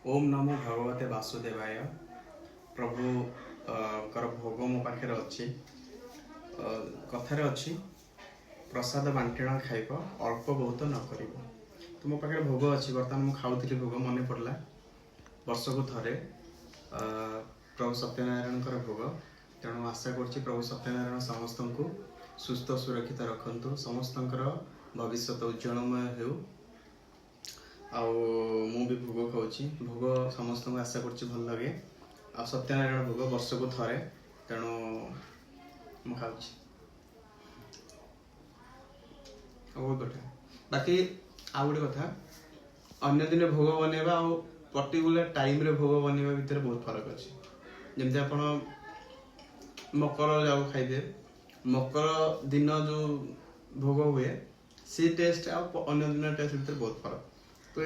ଓମ୍ ନମୋ ଭଗବତେ ବାସୁଦେବାୟ। ପ୍ରଭୁଙ୍କର ଭୋଗ ମୋ ପାଖରେ ଅଛି। କଥାରେ ଅଛି, ପ୍ରସାଦ ବାଣ୍ଟିଣ ଖାଇବ, ଅଳ୍ପ ବହୁତ ନ କରିବ। ତ ମୋ ପାଖରେ ଭୋଗ ଅଛି, ବର୍ତ୍ତମାନ ମୁଁ ଖାଉଥିଲି ଭୋଗ, ମନେ ପଡ଼ିଲା ବର୍ଷକୁ ଥରେ ପ୍ରଭୁ ସତ୍ୟନାରାୟଣଙ୍କର ଭୋଗ। ତେଣୁ ଆଶା କରୁଛି ପ୍ରଭୁ ସତ୍ୟନାରାୟଣ ସମସ୍ତଙ୍କୁ ସୁସ୍ଥ ସୁରକ୍ଷିତ ରଖନ୍ତୁ, ସମସ୍ତଙ୍କର ଭବିଷ୍ୟତ ଉଜ୍ଜଳମୟ ହେଉ। ଆଉ ମୁଁ ବି ଭୋଗ ଖାଉଛି। ଭୋଗ ସମସ୍ତଙ୍କୁ ଆଶା କରୁଛି ଭଲ ଲାଗେ। ଆଉ ସତ୍ୟନାରାୟଣ ଭୋଗ ବର୍ଷକୁ ଥରେ, ତେଣୁ ମୁଁ ଖାଉଛି ଆଉ ବହୁତ ବଢ଼ିଆ। ବାକି ଆଉ ଗୋଟେ କଥା, ଅନ୍ୟ ଦିନେ ଭୋଗ ବନେଇବା ଆଉ ପର୍ଟିକୁଲାର ଟାଇମରେ ଭୋଗ ବନେଇବା ଭିତରେ ବହୁତ ଫରକ ଅଛି। ଯେମିତି ଆପଣ ମକର ଯାଉ ଖାଇବେ, ମକର ଦିନ ଯୋଉ ଭୋଗ ହୁଏ ସେ ଟେଷ୍ଟ ଆଉ ଅନ୍ୟ ଦିନ ଟେଷ୍ଟ ଭିତରେ ବହୁତ ଫରକ।